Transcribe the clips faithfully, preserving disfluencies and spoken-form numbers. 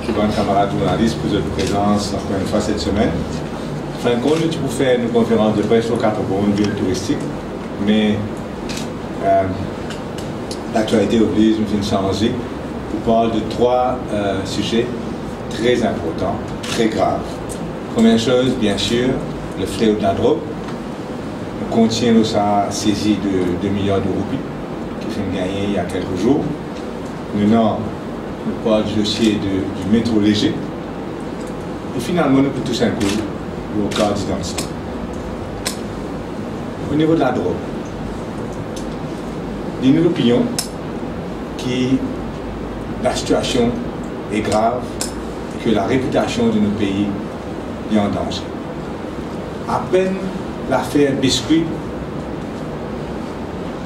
Pou bann kamarad zournalis pou zot prezans ankor enn fwa set semenn. Fin de kont, nou ti pou fer nou konferans de pres lor Katabon, enn vil touristik, me, euh, laktialite obliz, nou finn sanze pou parl de trwa, euh, size tre inportan, tre grav. Premie soz, bien sir, le fleo de la drog. Nou kontigne lor sa sezi de de miliar de roupi ki finn gagne il y a quelques jours. Nou ena, nou parl di dosie de, di metro leger. E finalman, nou pou tous enn kou lor kart didantite. O nivo de la drog, li nou lopinion ki la sitiasion e grav e ki la repitasion de nou pei li an danze. Apenn lafer biskwi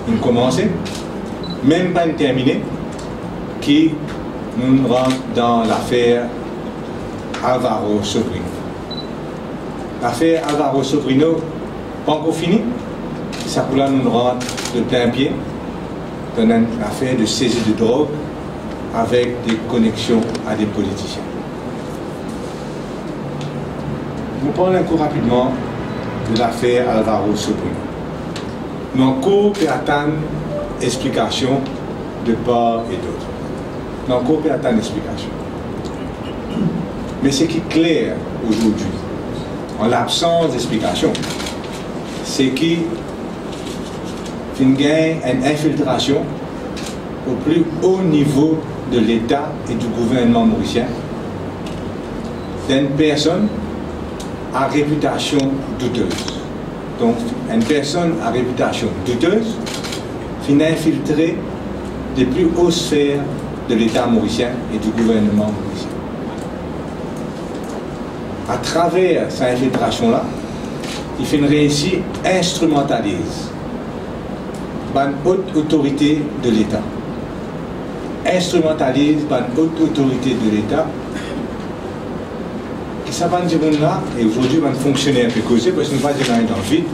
inn koumanse, mem pa inn termine, ki nou rant dan lafer Alvaro Sobrino. Lafer Alvaro Sobrino pa ankor fini, sa pou la nou rant de plin pie dan enn lafer de sezi de drog avek de koneksion a de politisien. Nou parl enn kou rapidman de lafer Alvaro Sobrino. Nou ankor pe atann explikasion de par e dot. Nou ankor pe atann explikasion. Me seki kler azordi, an labsans explikasion, seki finn gagn enn infiltrasion o pli o nivo de Leta e di gouvernman morisien, d'enn personn a repitasion doutez. Donk, enn personn a repitasion doutez finn infiltre de pli o sfer de Leta morisien e di gouvernman morisien. Atraver sa infiltrasion la, li finn reisi instrimantaliz bann ot otorite de Leta. Instrimantaliz bann ot otorite de Leta. Ki sa bann dimoun la, e azordi bann fonksione pe koze, parski nou pa dir nanye dan vid,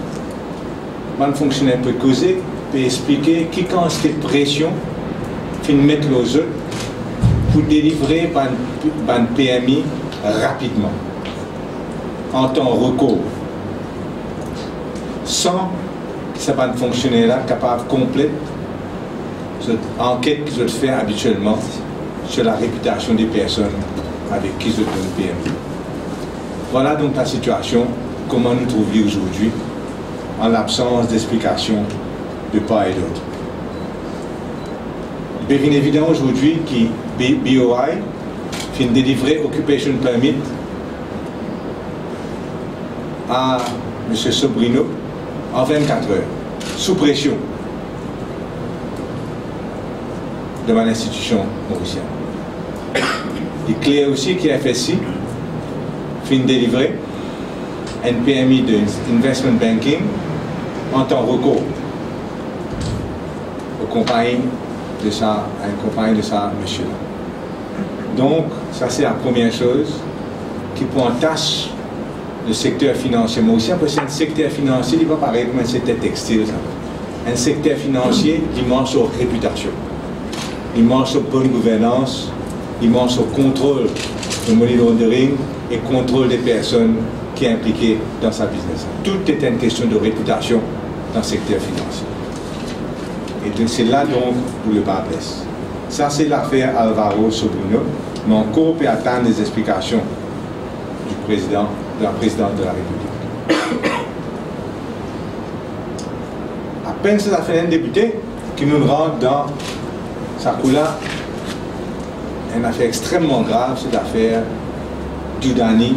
bann fonksione pe koze, pe explike ki kantite presion finn met lor zot pou delivre bann, bann permi rapidman, an tan rekor, san ki sa bann fonksione la kapav konplet zot anket ki zot fer abitielman sir la repitasion de personn avek ki zot donn permi. Vwala donk la sitiasion, kouma nou trouv li azordi, an labsans d'explikasion de par e dot. Li pe vinn evidan azordi ki B-, B O I finn delivre occupation permit a misie Sobrino an vennkat er, sou presion de bann institision morisienn. Li kler osi ki F S C finn delivre enn permi de investment banking an tan rekor o konpagni de sa, enn konpagni de sa misie la. Donk, sa se la premie soz ki pou antas le sekter finansie morisien, parski enn sekter finansie, li pa parey kouma enn sekter textil, sa. Enn sekter finansie, li marse lor repitasion, li marse lor bonn gouvernans, li marse lor kontrol de money laundering e kontrol de personn ki inplike dan sa biznes. Tou ete enn kestion de repitasion dan sekter finansie. E donk, se la donk pou le ba bles. Sa se lafer Alvaro Sobrino. Nou ankor pe atann lezexplikasion di prezidan, de la prezidant de la Repiblik. Apenn sa zafer inn debite ki nou rant dan sa kou la, enn zafer extrememan grav, se zafer Dhoudani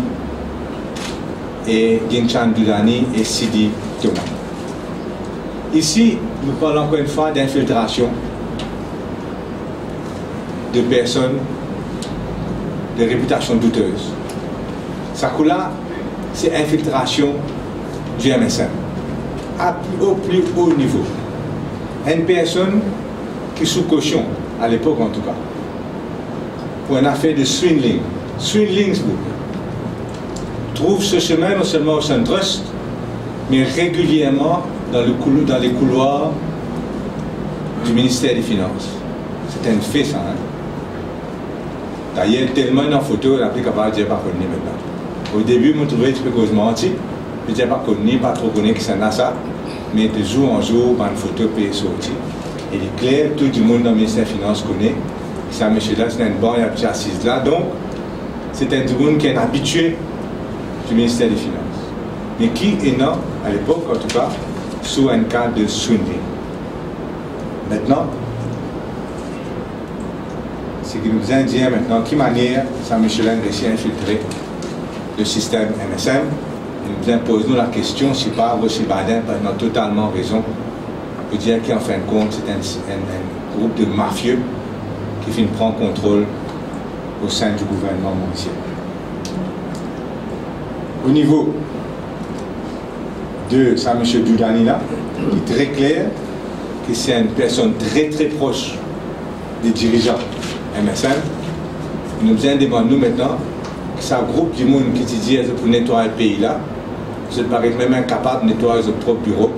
e Dinchan Dhoudani e Sidi Thomas. Isi, nou parl ankor enn fwa d'infiltrasion de personn de repitasion doutez. Sa kou la, se infiltrasion di M S M a pli, o pli o nivo. Enn personn ki sou kosion, a lepok antouka, pou enn zafer de swindling. Swindling, zot trouv so semin non selman o SunTrust, me regilierman dan le koulou-, dan le koulwar di Minister de Finans. Se enn fe sa, hein? Dayer, telman ena foto, la pli kapav dir pa konn li aster. O debi, mo trouve ti pe koz manti, pe dir pa konn li, pa tro kone kisannla sa, me de zour an zour, bann foto pe sorti. E li kler, tou dimoun dan Minister Finans kone, sa misie la, se ena enn ban, li ti asiz la, donk, se enn dimoun ki enn abitie di Minister de Finans. Me ki ena, a lepok, antouka, sou enn ka de swindling. Aster, seki nou bizin dir aster, ki manier sa misie la inn resi infiltre le sistem M S M. E nou bizin poz nou lakestion, si pa Rossy Baden pa ena totalman rezon pou dir ki, an fin de kont, se enn, enn, enn group de mafie ki finn pran kontrol o sin di gouvernman morisien. O nivo de sa misie Dhoudani la, li tre kler ki se enn personn tre, tre pros de dirizan M S M. Nou bizin demann nou aster, ki sa group dimoun ki ti dir zot pou netway pei la, zot pa get mem inkapab netway zot prop biro,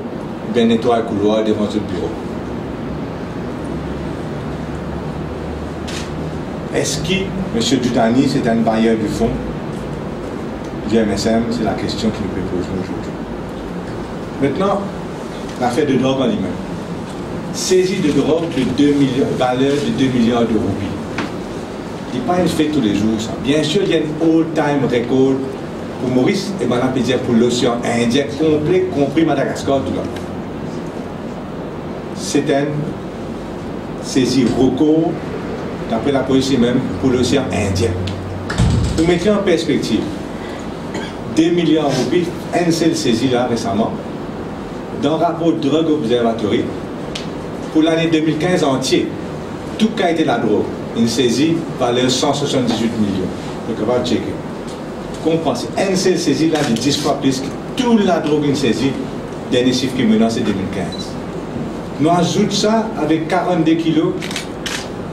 oubien netway koulwar devan zot biro. Eski misie Dhoudani se enn bayer de fon di M S M? Se lakestion ki nou pe poz nou zordi. Aster, lafer de drog an limem. Sezi de drog de de miliar, valer de de miliar de roupi. Li pa enn fet toulezour, sa. Biensir, li enn all-time record pou Moris, e bann la pe dir pou Losean Indien konple, konpri Madagaskar, tou la. Se enn sezi rekor, dapre lapolis limem, pou Losean Indien. Pou met li an perspektiv, de miliar roupi, enn sel sezi la, resaman, dan rapor Drug Observatory, pou lane de mil kinz antie, tou kalite ladrog inn sezi, valer san swasanndizwit milion. Zot kapav tcheke. Konpran, se enn sel sezi la, li dis fwa plis ki tou ladrog inn sezi, dernie sif ki mo ena se de mil kinz. Nou azout sa avek karannde kilo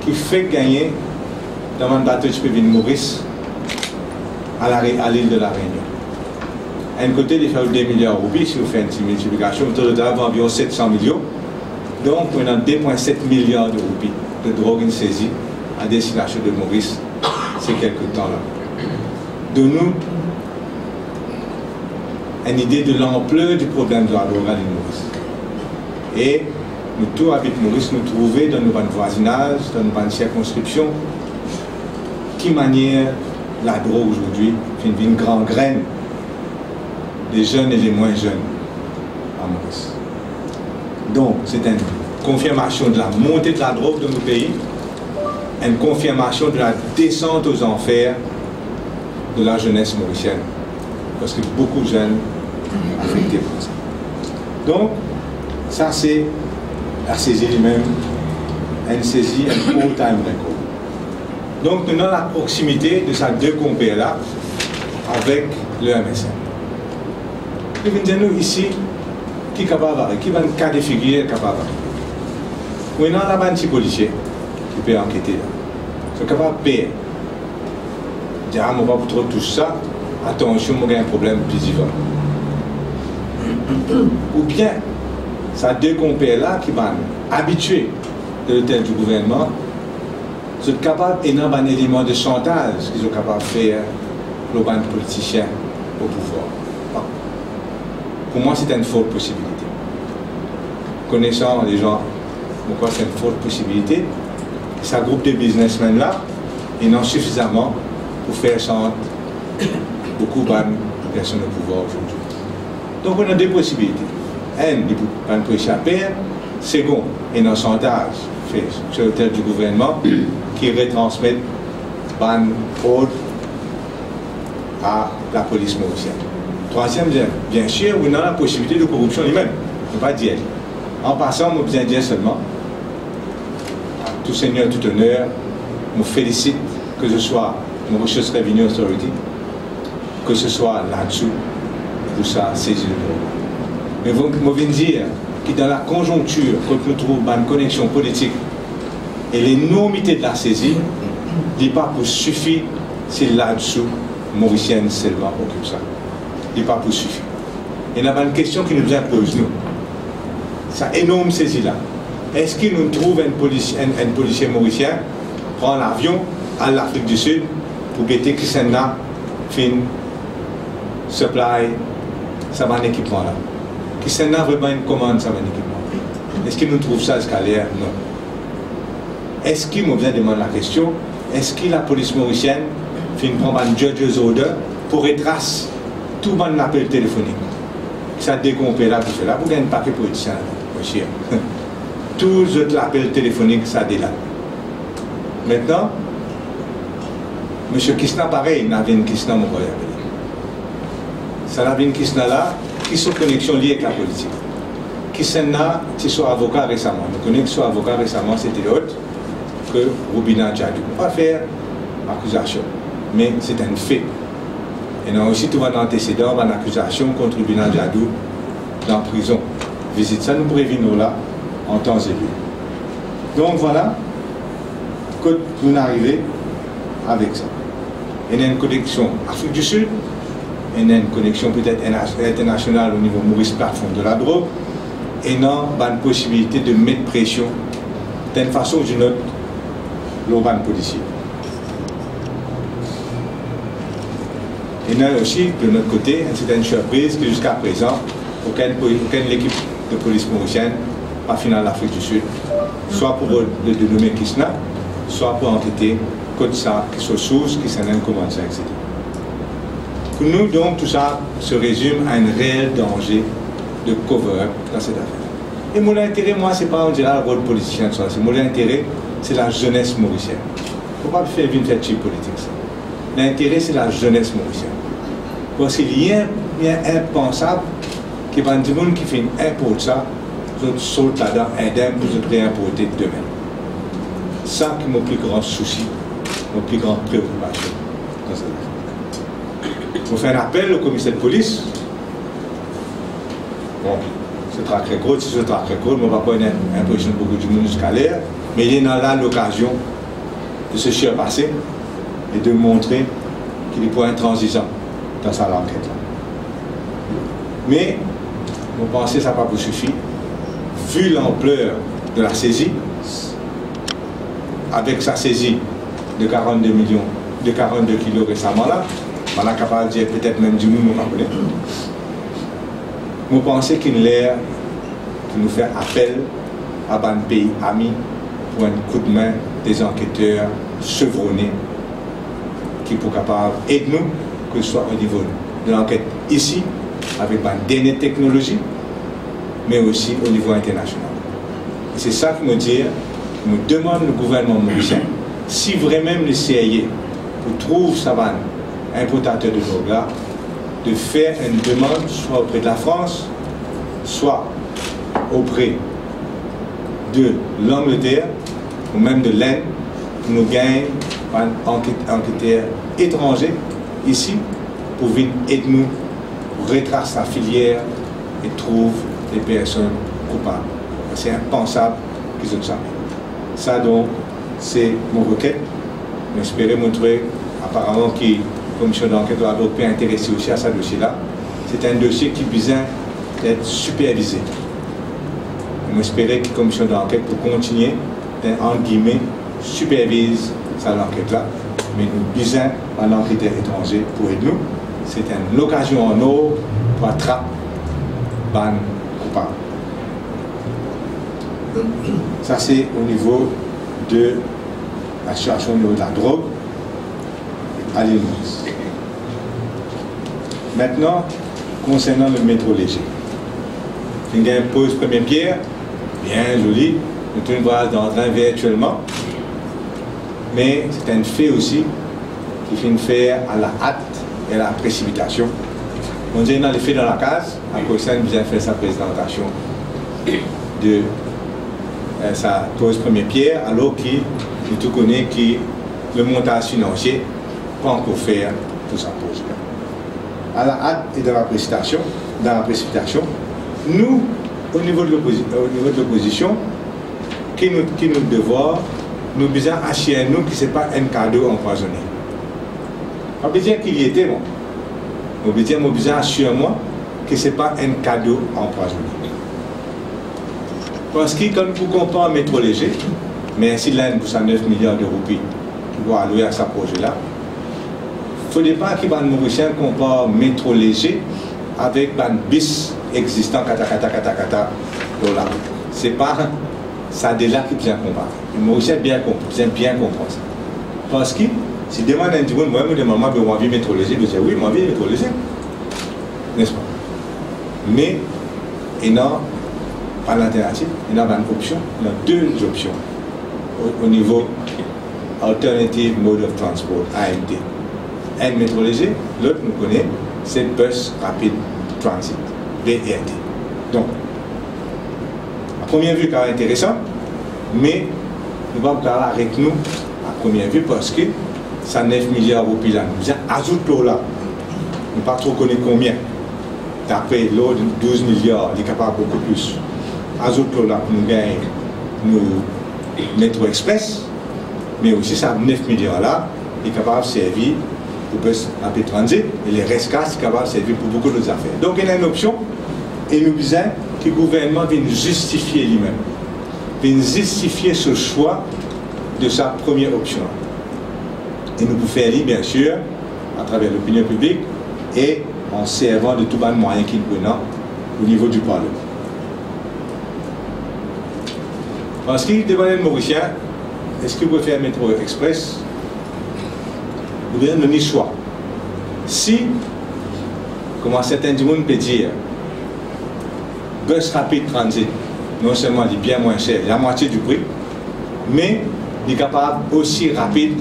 ki fek gagne dan bann bato ki ti pe vinn Moris, a la Re-, a lil de La Reynion. Enn kote, li fer de miliar roupi, si ou fer enn ti miltiplikasion, ou trouv li anviron set san milion. Donk, nou ena de pwin set miliar de roupi de drog inn sezi a destinasion de Moris se kelke tan la. Donn nou enn ide de lanpler di problem de ladrog a lil Moris. E nou tou abit Moris, nou trouve dan nou bann vwazinaz, dan nou bann sirkonskripsion, ki manier ladrog zordi finn vinn grangrenn le zenn e le mwin zenn a Moris. Donk, se enn konfirmasion de lamonte de ladrog dan nou pei, enn konfirmasion de la desant o zanfer de la zenes morisienn, parski boukou zenn afekte par sa. Donk, sa se la sezi limem, enn sezi, enn all-time record. Donk, nou ena laproksimite de sa de konper la avek le M S M. Li vinn dir nou isi ki kapav arive, ki bann ka de figir kapav arive. Ou ena la bann ti polisie ki pe ankete la. Zot kapav per. Dir, "Ah, mo pa pou tro tous sa, atansion, mo gagn problem pli divan." Oubien, sa de konper la ki bann abitie de lotel di gouvernman, zot kapav ena bann eleman de shantaz ki zot kapav fer lor bann politisien o pouvwar. Bon. Pou mwa, se enn for posibilite. Konesan lezan, mo krwar se enn for posibilite. Sa group de biznesmenn la, ena sifizaman pou fer sant boukou bann personn o pouvwar zordi. Donk, ena de posibilite. Enn, li pou bann polisie per. Segon, ena shantaz fer sir lotel di gouvernman ki retransmet bann ord a lapolis morisienn. Trwaziem, bien, biensir, ou ena laposibilite de koripsion limem. Mo pa dir li. An pasan, mo bizin dir selman, a tou segner, tou oner, mo felisit ke se swa Mauritius Revenue Authority, ke se swa ladsou pou sa sezi de drog. Me mo, mo vinn dir ki dan lakonzonktir kot nou trouv bann koneksion politik e lenormite de la sezi, li pa pou sifi si ladsou morisien selman okip sa. Li pa pou sifi. Ena bann kestion ki nou bizin poz nou. Sa enorm sezi la, eski nou trouv enn polis-, enn, enn polisie morisien pran lavion al Lafrik di Sid pou gete kisannla finn supply sa bann ekipman la. Kisannla vreman inn komann sa bann ekipman. Eski nou trouv sa ziska ler? Non. Eski, mo bizin demann lakestion, eski lapolis morisienn finn pran bann judge's order pou retras tou bann lapel telefonik? Sa de konpey la pou fer la, pou gagn enn pake politisien la, mo sir. Tou zot lapel telefonik, sa de la. Mintnan, Misie Kisna, parey, Navin Kisna, mo krwar li apele. Sa Navin Kisna la, ki so koneksion li ek lapolitik? Kisannla ti so avoka resaman. Nou kone ki so avoka resaman, se ti lot ki Rubina Jadoo. Mo pa fer akizasion, me se enn fe. Ena osi tou bann antesedan, bann akizasion kont Rubina Jadoo dan prizon. Vizit sa, nou pou revinn lor la an tan e lir. Donk, vwala kot nou arive avek sa. Ena enn koneksion Afrik di Sid, ena enn koneksion petet ena-, internasional o nivo Moris, plafon de ladrog, ena bann posibilite de met presion, dan enn fason ou dan enn lot, lor bann polisie. Ena osi, de not kote, enn sertenn sirpriz ki ziska prezan, okenn poli-, okenn lekip de polis morisienn pa finn al Lafrik di Sid, swa pou rod de, de nome Kisna, swa pou ankete kot sa, ki so sours, kisannla inn komann sa, etsetera. Pou nou, donk, tou sa se rezime a enn reel danze de cover-up dan set zafer. E mo lintere, mwa, se pa, on dirait, rod politisien, sa, se mo lintere, se lazenes morisienn. Fo pa fer, vinn fer tir politik, sa. Lintere, se lazenes morisienn. Parski li in-, li inpansab ki bann dimoun ki finn inport sa, zot sot ladan indenn pou zot reinporte demin. Sa ki mo pli gran sousi, mo pli gran preokipasion dan sa zafer. Mo fer enn apel o komiser de polis. Bon, se track record, si se track record, mo pa pou ena inpresion boukou dimoun ziska ler, me li ena la lokazion de se sirpase e de montre ki li pou intranzizan dan sa lanket la. Me mo panse sa pa pou sifi, vi lanpler de lasezi, avek sa sezi de karannde milion, de karannde kilo resaman la, bann la kapav dir petet mem dimoun mo pa kone. Mo panse ki'nn ler pou nou fer apel a bann pei ami pou enn koudmin de zanketer sevrone ki pou kapav ed nou, ke swa o nivo de lanket isi, avek bann dernie teknolozi, me osi o nivo internasional. E se sa ki mo dir, mo demann le gouvernman morisien, si vremem li serye pou trouv sa bann inportater de drog la, de fer enn demann swa opre de Lafrans, swa opre de Langleter ou mem de Lenn, pou nou gagn bann anket-, anketer etranze isi pou vinn ed nou retras sa filier e trouv le personn koupab. Se inpansab ki zot save. Sa donk, se mo reket. Mo espere, mo trouve aparaman ki komision danket la pe interese osi a sa dosie la. Se enn dosie ki bizin et sipervize. Mo espere ki komision danket pou kontigne, ant gime, siperviz sa lanket la, me nou bizin bann lanketer etranze pou ed nou. Se enn lokazion an or pou atrap bann koupab. Sa se o nivo de lasitiasion o nivo de ladrog a Lil Moris. Mintnan, konsernan le metro leger, finn gagn poz premie pier, bien zoli, nou tou inn vwayaz dan trin virtielman, me se enn fe osi ki finn fer a laat e a lapresipitasion. Mo dir ena lefe dan lakaz, akoz sa inn bizin fer sa prezantasion de, eh, sa poz premie pier, alor ki nou tou kone ki le montaz finansie pa ankor fer pou sa proze la. A laat e dan lapresipitasion, dan lapresipitasion, nou, o nivo de lopozi-, o nivo de lopozision, ki nou, ki nou devwar, nou bizin asir nou ki se pa enn kado anpwazone. Pa bizin ki li ete, bon. Mo bizin, mo bizin asir mwa ki se pa enn kado anpwazone. Parski kan nou pou konpar metro leger, mersi Lenn pou sa nef miliar de roupi pou alwe a sa proze la. Fode pa ki bann Morisien konpar metro leze avek bann bis existe, kata, kata, kata, kata, lor larout. Se pa sa de la ki bizin konpare. Morisien bien konp-, bizin bien konpran sa. Parski, si demann enn dimoun, mwa, mo demann, mwa, mo anvi metro leze, li dir, wi, mo anvi metro leze. N'est-ce pas? Me, ena pa alternativ, ena bann opsion, ena de opsion. O, o nivo Alternative Mode of Transport, A M T. Enn metro leze, lot nou kone, se Bus Rapid Transit, B R T. Donk, a premie vi, kapav interesan, me nou pa pou kapav aret nou a premie vi, parski sa nef miliar roupi la, nou bizin azout lor la. Nou pa tro kone konbien. Dapre lord douz miliar, li kapav boukou plis. Azout lor la pou nou gagn nou metro express, me osi sa nef miliar la, li kapav servi pou Bus Rapid Transit, e leres kas, li kapav servi pou boukou lot zafer. Donk, ena enn opsion, e nou bizin ki gouvernman vinn zistifie limem, vinn zistifie so swa de sa premie opsion. E nou pou fer li, biensir, atraver lopinion piblik e an servan de tou bann mwayin ki nou ena o nivo di Parleman. Parski demann enn Morisien, eski ou pe fer metro express oubien nou ni swa? Si, kouma sertin dimoun pe dir, Bus Rapid Transit, non selman li bien mwin ser, lamwatie di pri, me li kapav osi rapid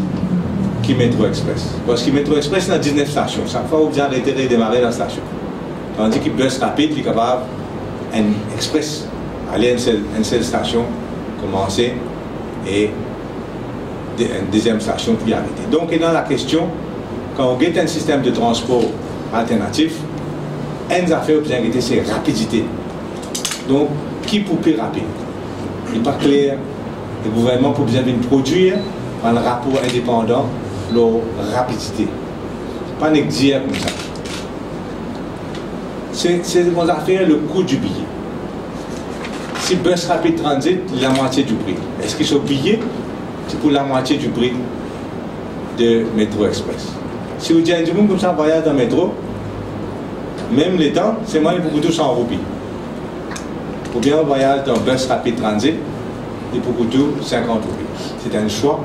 ki metro express. Parski metro express ena diznef stasion. Sak fwa ou bizin arete, redemare dan stasion. Tandis ki bus rapid, li kapav enn express, ale enn sel, enn sel stasion, koumanse, e de, enn deziem stasion pou li arete. Donk, ena lakestion, kan ou get enn sistem de transpor alternatif, enn zafer ou bizin gete, se rapidite. Donk, ki pou pli rapid? Li pa kler, e gouvernman pou bizin vinn prodwir bann rapor indepandan lor rapidite. Pa nek dir koumsa. Se, se bann zafer, le kou di biye. Si Bus Rapid Transit, lamwatie di pri, eski so biye ti pou lamwatie di pri de Metro Express? Si ou dir enn dimoun koumsa vwayaz dan metro, mem letan, selman li pou kout ou san roupi. Oubien vwayaz dan Bus Rapid Transit, li pou kout ou sinkant roupi. Se enn swa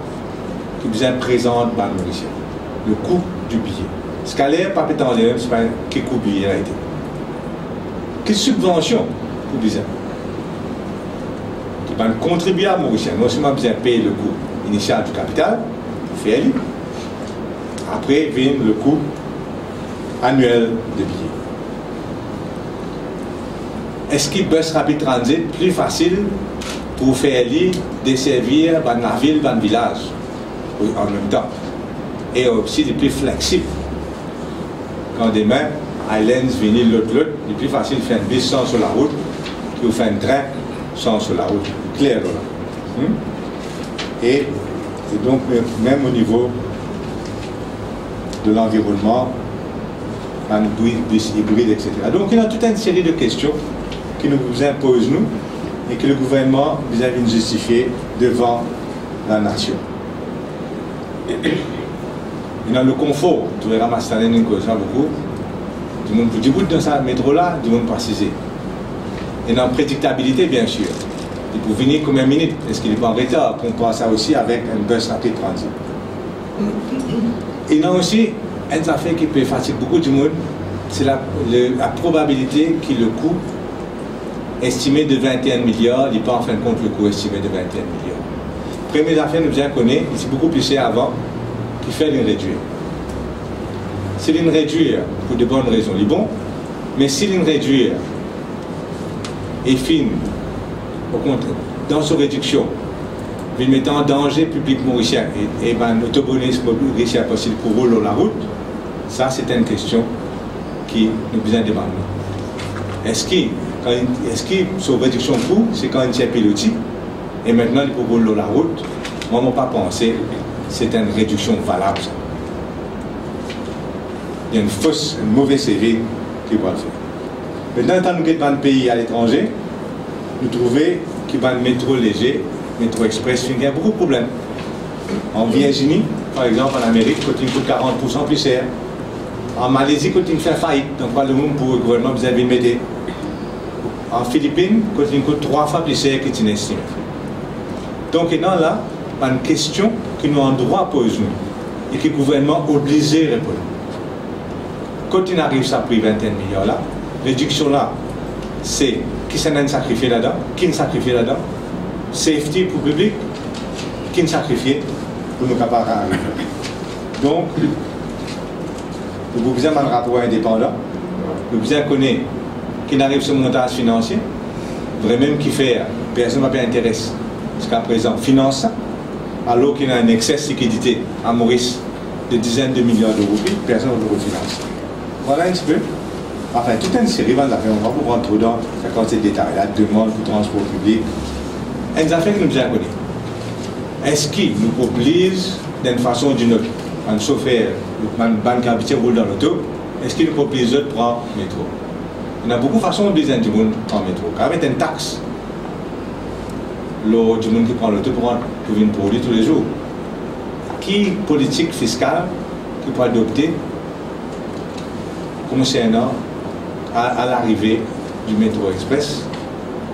ki bizin prezant bann Morisien. Le kou di biye. Ziska ler pa pe tande mem, se pa ki kou biye la ete. Ki sibvansion pou bizin? Ki bann kontribiab Morisien non selman bizin pey le kou inisial di kapital pou fer li, apre vinn le kou aniel de biye. Eski Bus Rapid Transit pli fasil pou fer li deservir bann lavil, bann vilaz, wi, an mem tan? E osi li pli fleksib. Kan demin Highlands vini lot, lot, li pli fasil fer enn bis sanz so larout ki ou fer enn trin sanz so larout. Kler lor la. Hmm? E, e donk, me-, mem o nivo de lanvironnman, bann bri-, bis ibrid, et cetera. Donk, ena tou enn seri de kestion ki nou bizin poz nou e ki le gouvernman bizin vinn zistifie devan lanasion. Ena le konfor, nou ramas ane, nou koz sa boukou. Dimoun pou dibout dan sa metro la, dimoun pou asize. Ena prediktabilite, biensir. Li pou vini konbien minit, eski li pou an retar, konpar sa osi avek enn Bus Rapid Transit. Ena osi enn zafer ki pe fatig boukou dimoun, se la, le, la probabilite ki le kou estime de vinte et un milliards, li pa anfinn kont le kou estime de vinte et un milliards. Premie zafer nou bizin kone, li ti boukou pli ser avan, kifer linn redwir. Si linn redwir pou de bonn rezon, li bon, me si linn redwir e finn, okontrer, dan so rediksion, vinn met an danze piblik morisien e, e bann otomobilis morisien parski pou roul lor larout, sa se enn kestion ki nou bizin demann nou. Eski, kan, eski so rediksion kou, se kan inn tir piloti, e aster li pou roul lor larout? Mwa, mo pa panse se enn rediksion valab, sa. Li enn fos, enn move CV ki pou al fer. Aster, kan nou get bann pei aletranze, nou trouve ki bann metro leze, Metro Express, finn gagn boukou problem. An Virzini, Par exanp, an Amerik, kot inn kout karant poursan pli ser. An Malezi, kot inn fer fait, donk pa lemonn pou gouvernman bizin vinn mete. An Filipin, kot inn kout trwa fwa pli ser ki ti inn estime. Donk, ena la bann kestion ki nou an drwa poz nou e ki gouvernman oblize reponn. Kot inn ariv sa pri vintinn miliar la? Rediksion la, se kisannla inn sakrifie ladan, ki'nn sakrifie ladan? Safety pou piblik, ki'nn sakrifie pou nou kapav arive? Donk, nou pou bizin bann rapor indepandan, nou bizin kone ki'nn ariv so montaz finansie, vremem kifer personn pa pe interes ziska prezan finans sa, alor ki ena enn ekses likidite a Moris de dizenn de miliar de roupi, personn pa pe refinans. Vwala enn tipe. Anfin, tou enn seri bann zafer, nou pa pou rant tro dan sa kantite detay la, demann pou transpor piblik. Enn zafer ki nou bizin kone, eski nou pou obliz, dan enn fason ou dinn lot, bann sofer, bann, bann ki abitie roul dan loto, eski nou pou obliz zot pran metro? Ena boukou fason obliz enn dimoun pran metro. Kapav met enn tax lor dimoun ki pran loto pou rant, pou vinn pou li toulezour. Ki politik fiskal ki pou adopte konsernan a, a larive di Metro Express,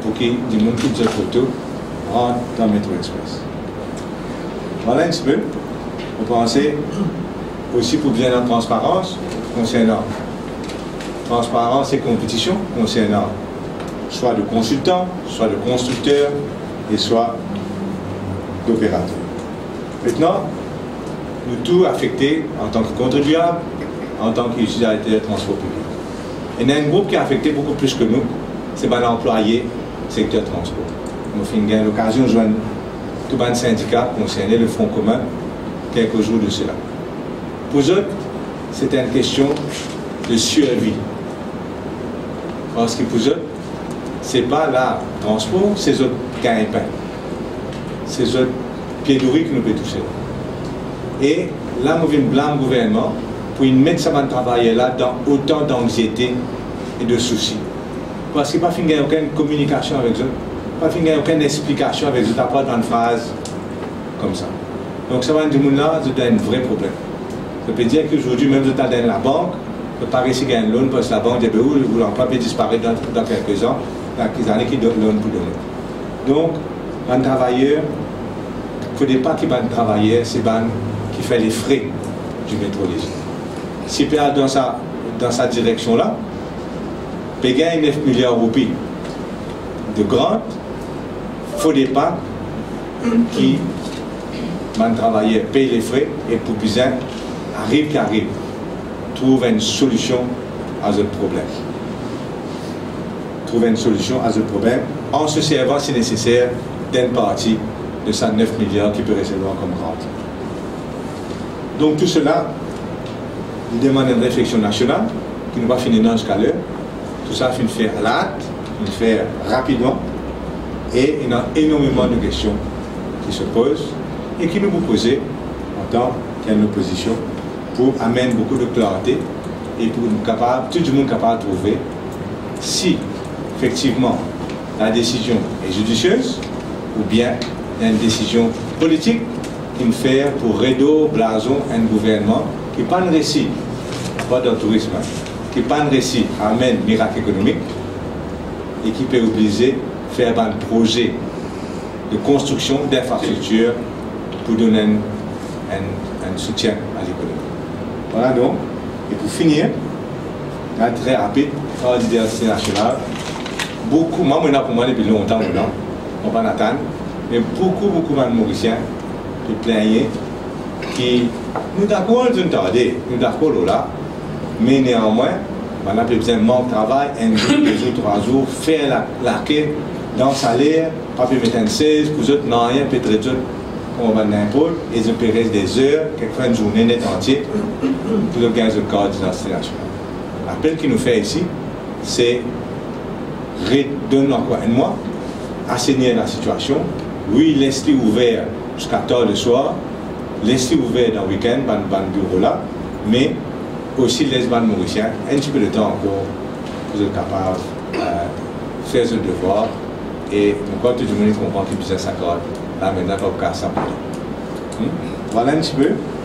pou ki dimoun kit zot loto rant dan Metro Express? Vwala enn tipe. Mo panse osi pou bizin ena transparans konsernan transparans e konpetision konsernan swa de konsiltan, swa de konstrikter e swa doperater. Aster, nou tou afekte antan ki kontribiab, antan ki itilizater transpor piblik. Ena enn group ki afekte boukou plis ki nou, se bann anplwaye sekter transpor. Nou finn gagn lokazion zwenn tou bann sindika konserne, le Front Commun, kelke zour de sela. Pou zot, se enn kestion de sirvi. Parski pou zot, se pa la transpor, se zot gagn-pin, se zot pie louri ki nou pe touse. E la, mo vinn blam gouvernman pou inn met sa bann travayer la dan otan danxiete e de sousi. Parski pa finn gagn okenn kominikasion avek zot, pa finn gagn okenn explikasion avek zot, apar bann fraz koumsa. Donk, sa bann dimoun la, zot dan enn vre problem. Sa pe dir ki zordi, mem zot al dan enn labank, zot pa resi gagn loan, parski labank dir, "Be, ou, ou lanplwa pe disparet dan, dan kelke zan, dan ki zane ki do-, loan pou donn ou?" Donk, bann travayer, fode pa ki bann travayer, se bann ki fer lefre di Metro Léger. Si pe al dan sa, dan sa direksion la, pe gagn nef miliar roupi de grant, fode pa ki bann travayer pey lefre e pou bizin, ariv ki ariv, trouv enn solision a zot problem. Trouv enn solision a zot problem, an se servan, si neseser, d'enn parti de sa nef miliar ki pe resevwar kom grant. Donk, tou sela, li demann enn refleksion nasional, ki nou pa finn ena ziska ler. Tou sa finn fer alat, finn fer rapidman, e ena enormeman de kestion ki se poz e ki nou pou poze antan ki enn lopozision pou amenn boukou de klarte e pou nou kapav, tou dimoun kapav trouve si efektivman la desizion est judicieuse oubien enn desizion politik ki'nn fer pou redor blazon enn gouvernman ki pa'nn resi, apar dan tourism, ki pa'nn resi amenn mirak ekonomik e ki pe oblize fer bann proze de konstriksion dinfrastriktir pou donn enn, enn, enn soutien a lekonomi. Vwala donk, e pou finir, tre rapid, kart didantite nasional. Boukou, mwa, mo ena pou mwa depi lontan, mo ena, mo pa'nn atann, me boukou, boukou bann Morisien pe pligne ki nou dakor zot inn tarde, nou dakor lor la, me neanmwin, bann la pe bizin mank travay, enn zour, de zour, trwa zour, fer la, lake dan saler, pa pe met enn sez pou zot, nanye, pe tret zot kouma bann ninport, e zot pe res dezer, kelkfwa enn zourne net antie, pou zot gagn zot kart didantite nasional. Lapel ki nou fer isi, se redonn ankor enn mwa, asenir lasitiasion. Wi, les li ouver ziska tar leswar, les li ouver dan wikenn, bann, bann biro la, me osi les bann Morisien enn tipe letan ankor pou zot kapav, eh, fer zot devwar. E mo krwar tou dimoun inn konpran ki bizin sa kart la, mintnan pa pou kas sa. Hmm? Vwala enn tipe.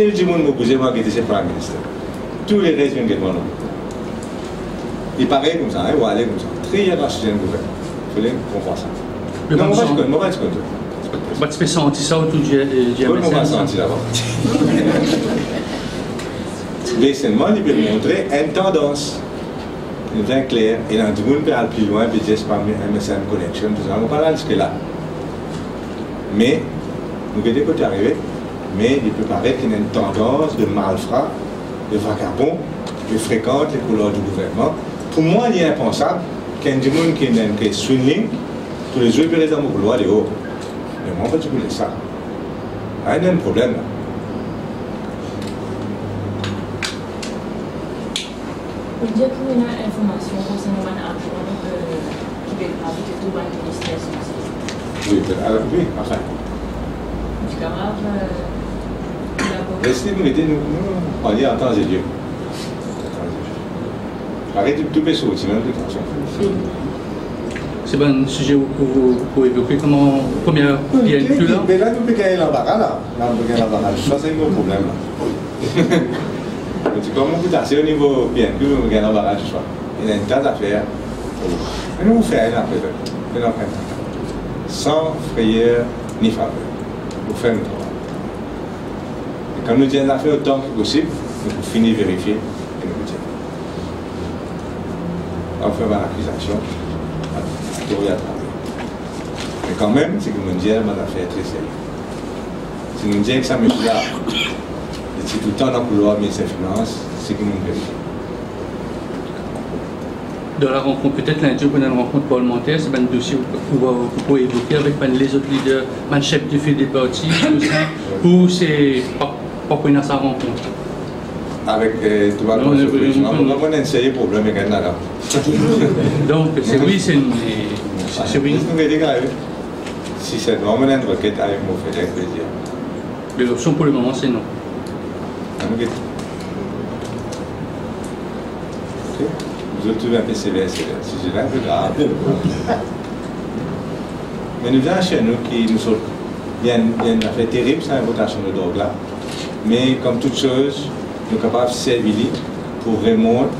Sel dimoun mo bouze, mo al gete, se Prime Minister. Tou leres vinn get mwa, non. Li parey koumsa, hein, ou ale koumsa. Tre ierarki dan gouvernman. Fode konpran sa. Non, mo pa ti konn, mo pa ti konn sa. Mo pa ti pe santi sa otour di, eh, di M S N, sa. Wi, mo pa santi laba. Me selman, li pe montre enn tandans. Li bien kler, e ena dimoun pe al pli lwin, pe dir se pa M S N connection, tousa. Mo pa al ziska la. Me, nou gete kot arive, me li pe paret ki ena enn tandans de malfra, de vagabon, ki frekant lekouloir di gouvernman. Pou mwa, li inpansab ki enn dimoun ki ena enn swing link, toulezour li pe res dan mo kouloir deor. Me mwa, mo pa ti pou les sa. La, ena enn problem la. Ou dir ki ena informasion konsernan bann ajan, euh, ki pe gravite tou bann minister sipozman. Wi, be, alor, wi, anfin. Ti kapav, euh, elabore? Be si nou mete, nou, nou, nou, nou, an tan de Dieu. Aret, tou, tou pe sorti, mem tou, atansion. Se bann size ou, ou, ou evoke kouma premie pierre, wi, la? Be la, nou pe gagn lanbara la. La, nou pe gagn lanbara. Sa, se enn gro problem la. Mo ti kouma pou tase o nivo P N Q, nou gagn lanbara diswa. Ena enn ta zafer. Me nou fer enn apel, enn apel. San frayer ni faver. Nou fer nou travay. E kan nou dir enn zafer otan ki posib, nou pou fini verifie e nou pou dir. Ou fer bann akizasion, tor, ou travay. Me kanmem, seki mo dir, bann zafer tre serye. Si nou dir ki sa misie la, li ti toutan dan kouloir Minister Finans, seki nou verifie. Dan la rankont, petet lindi, ou pou ena enn rankont parlimanter, se bann dosie ou, ou, ou pou evoke avek bann lezot lider, bann sef de fil de parti, tousa, ou se pa, pa pou ena sa rankont? Avek, euh, tou bann... Non, non, non, non. Mo, mo ena enn serye problem avek enn la. Donk, se, wi, se, se, se, wi. Zis nou gete kare. Si selman mo ena enn reket avek mo freder, plezir. Me lopsion pou lemoman, se non. Anou gete. Ok. Zot trouv enpe sever, sever. Size la enpe grav. Me nou vinn asir nou ki nou sort, li enn, li enn zafer terib, sa, enportasion de drog la. Me, kom tout soz, nou kapav servi li pou remont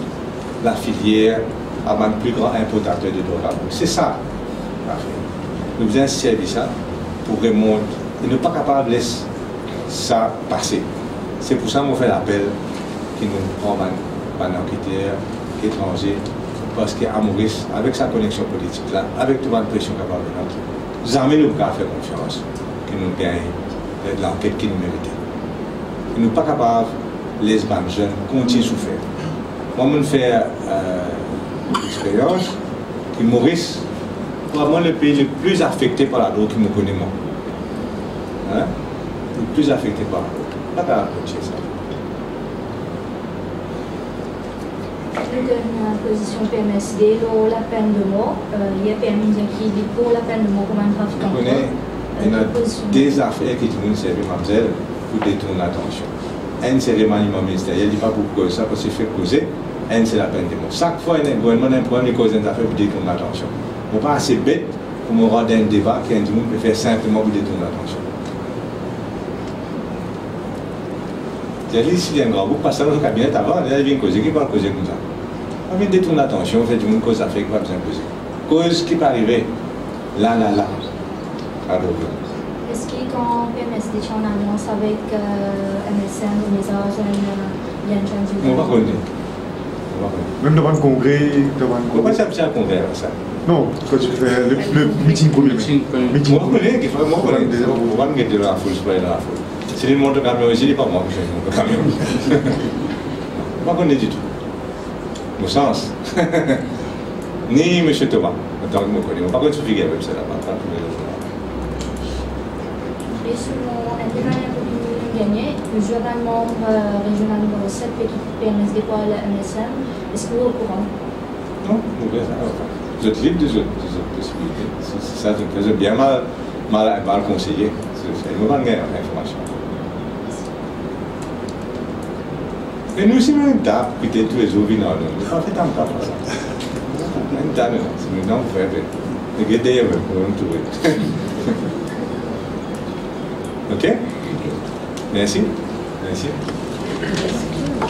lafilier a bann pli gran enportater de drog a Bourg. Se sa, lafer. Nou bizin servi sa pou remont, e nou pa kapav les sa pase. Se pou sa mo fer lapel ki nou pran bann, bann anketer etranze, parski a Moris, avek sa koneksion politik la, avek tou bann presion kapav vinn, zame nou pou kapav fer konfians ki nou gagn lanket ki nou merite. E nou pa kapav les bann zenn kontign soufer. Mwa, mo fer, euh, lexperyans ki Moris, probableman le pei le pli afekte par ladrog ki mo kone mwa. Hein? Le pli afekte par ladrog. Pa kapav kontign sa. Nou donn, euh, pozision P M S D lor lapenn de mor. Euh, yer P M inn dir ki li pou lapenn de mor pou bann trafikan drog. Ou kone, euh, ena de zafer ki dimoun servi mamzel pou detourn latansion. Enn se remaniman ministeriel, li pa pou koz sa, parski fer koze, enn se lapenn de mor. Sak fwa enn gouvernman ena enn problem, li koz enn zafer pou detourn latansion. Mo pa ase bet pou mo rant dan enn deba ki enn dimoun pe fer sinpleman pou detourn latansion. Dir li, si li enn gran boug, pas sa dan so kabinet avan, li vinn koze, ki pou al koze koumsa. Pa vinn detourn latansion, fer dimoun koz zafer ki pa bizin koze. Koz ki pe arive la, la, la. Alor, eski kan P M S D ti an alians avek, euh, M S N, Renaissance, euh, Liane Chandier? Mo pa kone. Mo pa kone. Mem dan bann kongre, dan bann... Mo pa ti al kongre avek sa. Non, kan ti fer le, le meeting premie me. Meeting premie me. Mo pa kone, ki fer, mo pa kone. Mo pa kone ki dan lafoul, se pa dan lafoul. Si li mont kamion isi, li pa mwa ki fer mont kamion. Mo pa kone ditou. Mo sans. Ni misie Thomas, antan ki mo kone. Mo pa konn so figir mem, sa la, antan ki mo kone. E selon enn demann nou gagne, plizier bann manm, euh, rezional nimero set pe kit P M S D pou al M S M, eski ou okouran? Non, nou bien sa. Zot lib de zot, de zot posibilite. Si, si sa zot, zot bien mal, mal, mal konseye. Se, se, nou pa gagn informasion. E nou si nou enn tab, petet tou lezour vinn ar nou, nou pa fer tann tab sa. Enn tab, non, si nou dan pou fer, me get deryer mem, nou trouve. Ok? Mersi. Mersi.